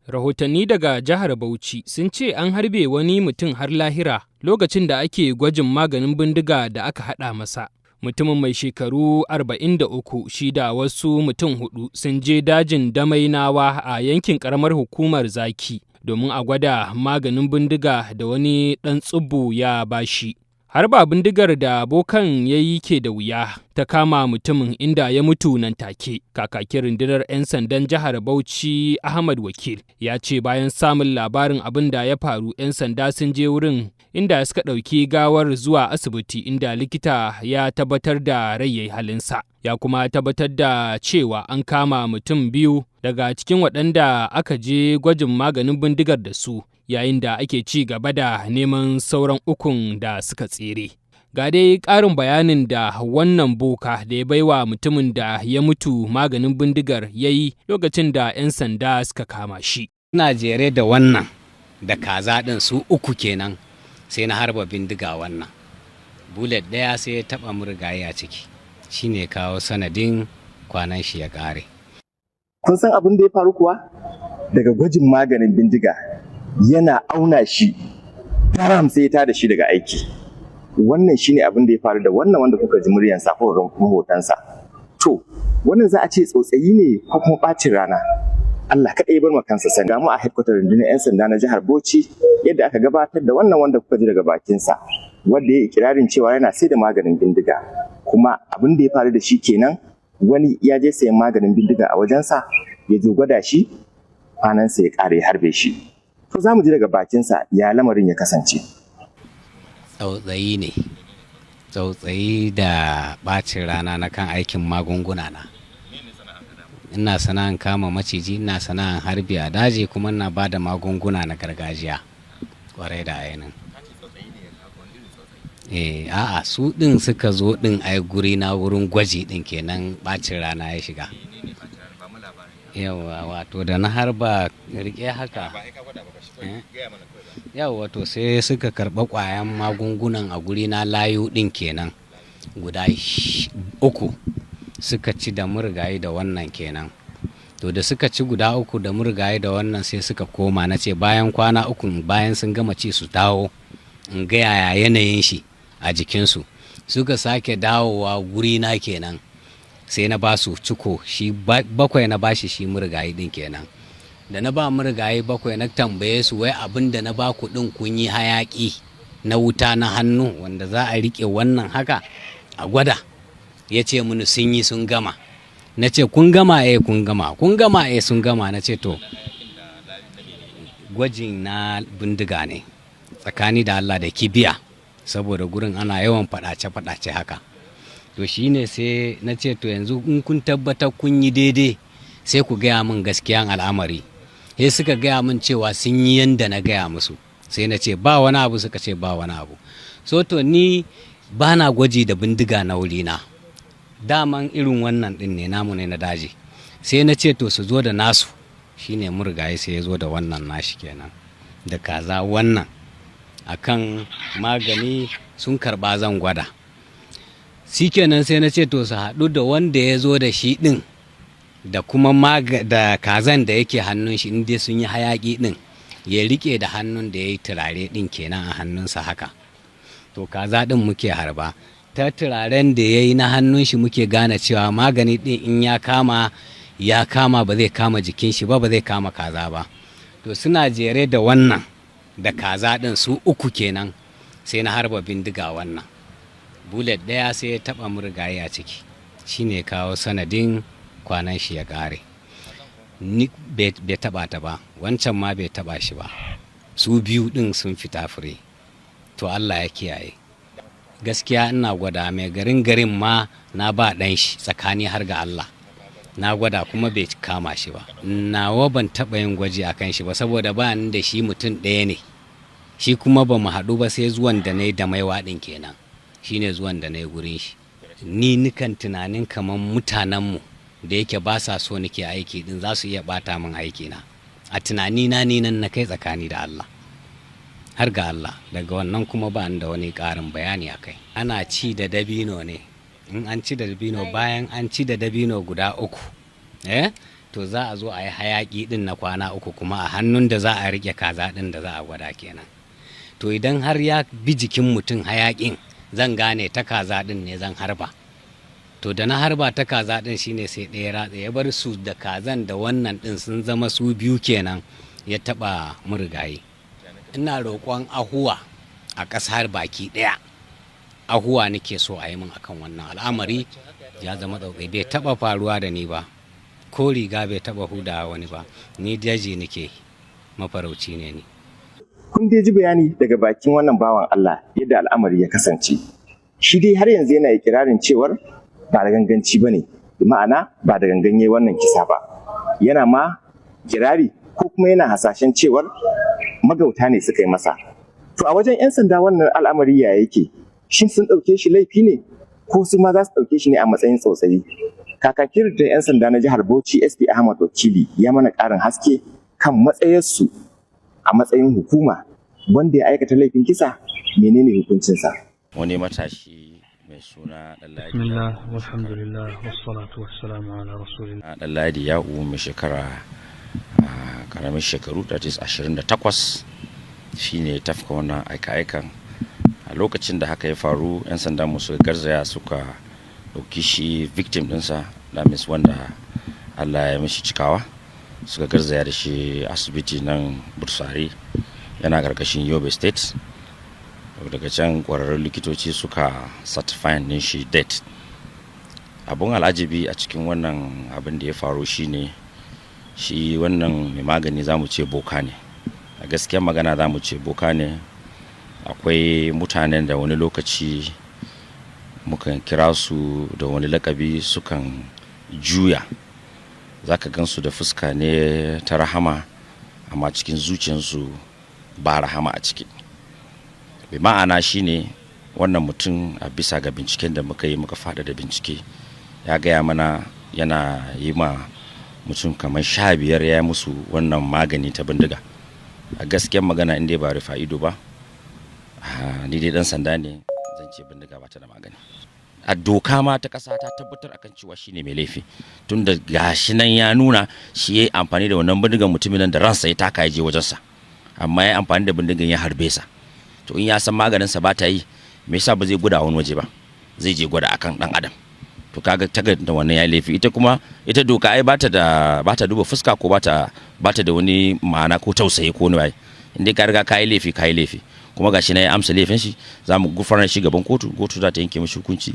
Rahotanni daga jihar Bauchi sun ce an harbe wani mutum har lahira lokacin da ake gwajin maganin bindiga da aka haɗa masa. Mutumin mai shekaru 43 shi da wasu mutum huɗu sun je dajin Damainawa a yankin ƙaramar hukumar Zaki domin a gwada maganin bindiga da wani ɗan tsibbu ya bashi. Harba bindigar da bokan ya yi ke da wuya ta kama mutumin, inda ya mutu nan take. Kakakin rundunar 'yan sandan jihar Bauchi, Ahmad Wakil, ya ce bayan samun labarin abin da ya faru, 'yan sanda sun je wurin inda suka ɗauki gawar zuwa asibiti, inda likita ya tabbatar da rai yayi halinsa. Ya kuma tabbatar da cewa an kama mutum biyu daga cikin waɗanda aka je gwajin maganin bindigar da su, yayin da ake ci gaba da neman sauran ukun da suka tsere. Ga dai ƙarin bayanin da wannan boka da ya baiwa mutumin da ya mutu maganin bindigar ya yi lokacin da 'yan sanda suka kama shi. Ina jere da wannan da kaza ɗin, su uku kenan, sai na harba bindiga wannan. Bullet ɗaya sai ya taɓa murgaye a ciki, shi ne kawo sanadin kwanan shi ya ƙare. Kun san abin da ya faru kuwa? Daga gwajin maganin bindiga, yana auna shi daram, sai ya tada shi daga aiki. Wannan shine abin da ya faru da wannan wanda kuka ji muryansa ko ga kuma hotonsa. To, wannan za a ce tsautsayi ne ko kuma ɓacin rana? Allah kaɗai ya bar ma kansa sani. Mu a headquarter rundunar 'yan sanda na jihar Bauchi, yadda aka gabatar da wannan wanda kuka ji daga bakinsa, wanda ya ikirarin cewa yana sai da maganin bindiga. Kuma abin da ya faru da shi kenan, wani ya je sayan maganin bindiga a wajensa, ya zo gwada shi, kwanansa ya ƙara, ya harbe shi. To, za mu ji daga bakinsa ya lamarin ya kasance. Tsautsayi ne, tsautsayi da ɓacin rana na kan aikin magunguna na. Ina sana'an kama maciji, ina sana'an harbi a daji, kuma ina ba da magunguna na gargajiya. Kwarai da ainihin. Eh, a'a, su ɗin suka zo ɗin ai guri na wurin gwaji ɗin kenan ɓacin rana ya shiga. Yauwa, wato da na harba, rike haka. Yauwa, to sai suka karɓa ƙwayan magungunan a guri na, layu ɗin kenan guda uku suka ci da murgaye da wannan kenan. To, da suka ci guda uku da murgaye da wannan, sai suka koma. Na ce bayan kwana uku, bayan sun gama ci, su dawo in ga yaya yanayin shi a jikinsu. Suka sake dawowa guri na kenan, sai na ba su ciko shi bakwai, na bashi shi murgaye din kenan. Da na ba murgaye bakwai, na tambaye su, wai abin da na ba ku din, kun yi hayaki na wuta na hannu wanda za a rike wannan haka a gwada? Ya ce mini sun yi, sun gama. Na ce, "Kun gama?" "Eh, kun gama." "Kun gama?" "Eh, sun gama." Na ce, "To, gwajin na bindiga ne tsakani da Allah da kibiya, saboda gurin ana yawan faɗace-faɗace haka." To, shine sai na ce, "To, yanzu in kun tabbatar kun yi daidai, sai ku gaya min gaskiyan al'amari." Sai suka gaya min cewa sun yi yanda na gaya musu. Sai na ce, "Ba wani abu?" Suka ce ba wani abu. So to, ni ba na gwaji da bindiga na wurina, daman irin wannan din ne, namu ne na daji. Sai na ce, to, su zo da nasu. Shine murgaye sai ya zo da wannan nashi kenan da kaza wannan akan magani. Sun karba, zan gwada. Shikenan, sai na ce, to, su haɗu da wanda ya zo da shi ɗin da kuma da kazan da yake hannun shi, inda sun yi hayaƙi ɗin, ya riƙe da hannun da ya yi turare ɗin kenan a hannunsa haka. To, kaza ɗin muke harba, ta turaren da ya yi na hannun shi muke gane cewa magani ɗin in ya kama, ya kama, ba zai kama jikin shi ba, ba zai kama kaza ba. To, suna jere da wannan da kaza ɗin, su uku kenan, sai na harba bindiga wannan. Bullet ɗaya sai ya taɓa murgaye a ciki, shine kawo sanadin kwanan shi ya ƙare. Ni bai taɓa ta ba, wancan ma bai taɓa shi ba. Su biyu ɗin sun fita fure. To, Allah ya kiyaye. Gaskiya ina gwada mai garin garin ma, na ba ɗan shi, tsakani har ga Allah na gwada kuma bai kama shi ba. Nawa ban taɓa yin gwaji a kan shi ba, saboda ba ni da shi, mutum ɗaya ne shi, kuma ba mu haɗu ba sai zuwan da na yi da maiwa ɗin kenan, shine zuwan da na yi gurin shi. Ni nikan tunanin kamar mutanenmu da yake ba sa so nake aiki din, za su iya ɓata min aiki na. A tunani na, ni nan na kai, tsakani da Allah, har ga Allah. Daga wannan kuma ba ni da wani ƙarin bayani a kai. Ana ci da dabino ne. In an ci da dabino, bayan an ci da dabino guda uku, eh, To za a zo a yi hayaki din na kwana 3 kuma a hannun da za a rike kaza din da za a gwada kenan. To idan har ya bi jikin mutum hayakin, zan gane ta kaza din ne, zan harba. To da na harba ta kaza din shine sai ɗaya ratsa, ya bar su da kazan da wannan din, sun zama su biyu kenan ya taɓa murigayi. Ina roƙon ahuwa a ƙasar baki ɗaya. Ahuwa nake so a yi min akan wannan al'amari. Ya zama tsautsayi, bai taɓa faruwa da ni ba, ko riga bai taɓa huda wani ba. Ni daji nake, mafarauci ne ni. Kun dai ji bayani daga bakin wannan bawan Allah yadda al'amari ya kasance. Shi dai har yanzu yana ikirarin cewar ba da ganganci ba ne, ma'ana ba da gangan yayi wannan kisa ba. Yana ma kirari ko kuma yana hasashen cewar magauta ne suka yi masa. To a wajen 'yan sanda wannan al'amari ya yake? Shin sun ɗauke shi laifi ne ko su ma za su ɗauke shi ne a matsayin tsautsayi? Kakakin da 'yan sanda na jihar Bauchi, SP Ahmad Wakili, ya mana ƙarin haske kan matsayarsu a matsayin hukuma. Wanda ya aikata laifin kisa, menene hukuncinsa? Wani matashi mai suna Ɗanladi. بسم الله والحمد لله والصلاة والسلام على رسول الله. Ɗanladi Ya'u mai shekara karamin shekaru, that is 28, shine ya tafka wannan aika-aikan. A lokacin da haka ya faru, 'yan sanda mu suka garzaya suka ɗauki shi victim ɗinsa, that means wanda Allah ya mishi cikawa, suka garzaya da shi asibiti nan Bursari, yana karkashin Yobe State. Daga can kwararrun likitoci suka certifying din shi death. Abun al'ajabi a cikin wannan abin da ya faru shine shi wannan mai magani, za mu ce boka ne. A gaskiyar magana za mu ce boka ne. Akwai mutanen da wani lokaci mukan kira su da wani lakabi, sukan juya, za ka gansu da fuska ne ta rahama, amma cikin zuciyarsu ba rahama a ciki. Bi ma'ana shine wannan mutum, a bisa ga binciken da muka yi, muka fada da bincike, ya gaya mana yana yi ma mutum kamar 15 ya yi musu wannan magani ta bindiga. A gaskiyar magana, inda ba rufa ido ba, ni dai dan sanda ne, zan ce bindiga ba ta da magani. A doka ma ta kasa ta tabbatar akan cewa shine mai laifi, tun da gashi nan ya nuna shi ya yi amfani da wannan bindigan. Mutumin nan da ransa ya taka ya je wajensa, amma ya yi amfani da bindigan ya harbe sa. To in ya san maganinsa ba ta yi, me yasa ba zai gwada wani waje ba, zai je gwada akan dan adam? To kaga ta da wannan ya laifi. Ita kuma ita doka ai bata da bata duba fuska ko bata da wani ma'ana ko tausayi ko wani waye. In dai ka riga ka yi laifi, ka yi laifi. Kuma gashi na ya amsa laifin shi, za mu gurfanar shi gaban kotu, kotu za ta yanke mishi hukunci.